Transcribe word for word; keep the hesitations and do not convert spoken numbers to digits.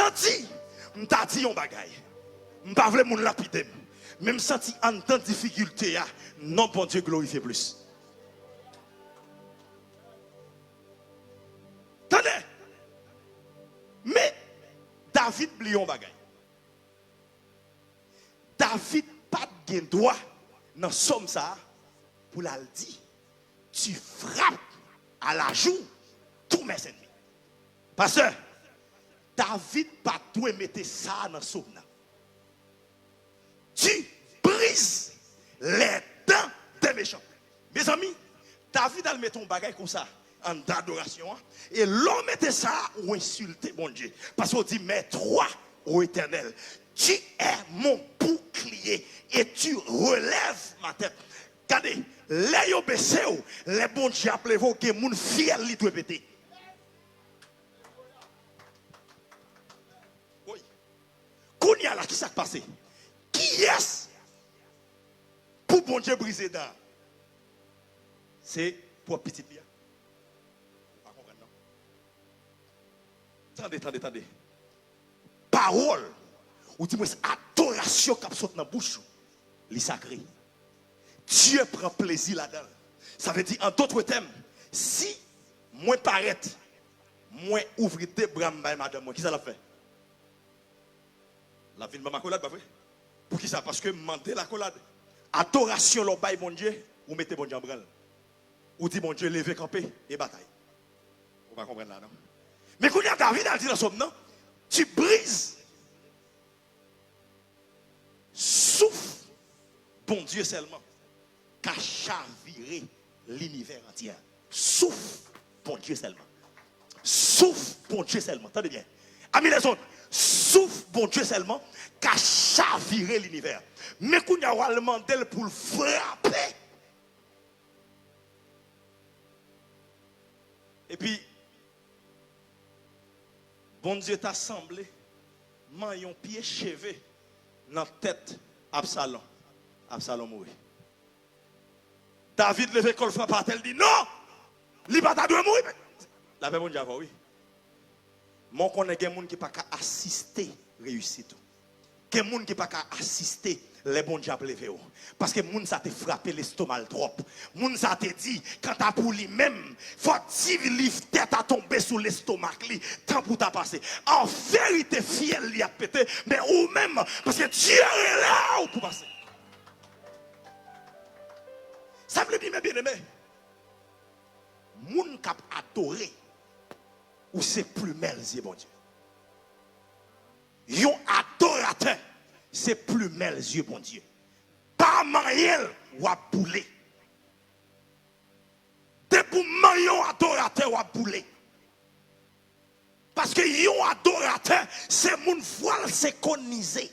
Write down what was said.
santi m ta di yon bagay. M pa vle moun lapide m. Men m santi anndan difikilte a, non Bondye glorifye plis. Tande! Men, David bliye yon bagay. David pa t gen dwa nan sòm sa a pou l al di, tu frappes à la joue tous mes ennemis. Pastè, David pa t dwe mete sa a nan sòm nan. Tu brises les dents des méchants. Mezanmi, David al mete yon bagay konsa anndan adorasyon an. E lè w mete sa a, ou ensilte Bondye. Paske w di, mais toi, ô Éternel, tu es mon bouclier et tu relèves ma tête. Gade, lè yo bese w, lè Bondye ap leve w, gen moun fyèl li dwe pete. Woy. Kounye a la, ki sa k pase? Kiyès pou Bondye brize dan? Se pwòp pitit li a? Ou pa konprann, non? Tande, tande, tande. Pawòl, ou di mwen, adorasyon k ap sot nan bouch ou, li sakre. Dye pran plezi ladan l. Sa vle di, an dòt tèm, si mwen parèt, mwen ouvri de bra m bay madanm mwen, kisa l ap fè? L ap vin ban m akolad, pa vre? Poukisa? Paske m mande l akolad. Adorasyon lè w bay Bondye, ou mete Bondye an branl. Ou di Bondye leve kanpe e batay. Ou pa konprann la, non? Men kounye a David al di nan sòm nan, tu brises. Souf Bondye sèlman ka chavire linivè antyè. Souf Bondye sèlman. Souf Bondye sèlman. Tande byen. Ami lèzòt, souf Bondye sèlman ka chavire linivè. Men kounye a w al mande l pou l frape. Epi, Bondye ta sanble manyen yon pye cheve nan tèt Absalon. Absalon mouri. David leve kò l frape atè, l di, non! Li pa ta dwe mouri. Lapè Bondye avè w, wi. Men w konnen gen moun ki pa ka asiste reyisit ou. Gen moun ki pa ka asiste lè Bondye ap leve w. Paske moun sa te frape lestoma l twòp. Moun sa te di, kanta pou li menm, fò ti li tèt a tonbe sou lestomak li, tan pou ta pase. An verite, fyèl li ap pete, men ou menm, paske Dye rele w pou pase. Sa vle di, men byeneme, moun k ap adore ou se plimèl zye Bondye. Yon adoratè se plimèl zye Bondye. Pa manyen l, w ap boule. Depi w manyen yon adoratè, w ap boule. Paske yon adoratè, se moun vwa l senkwonize.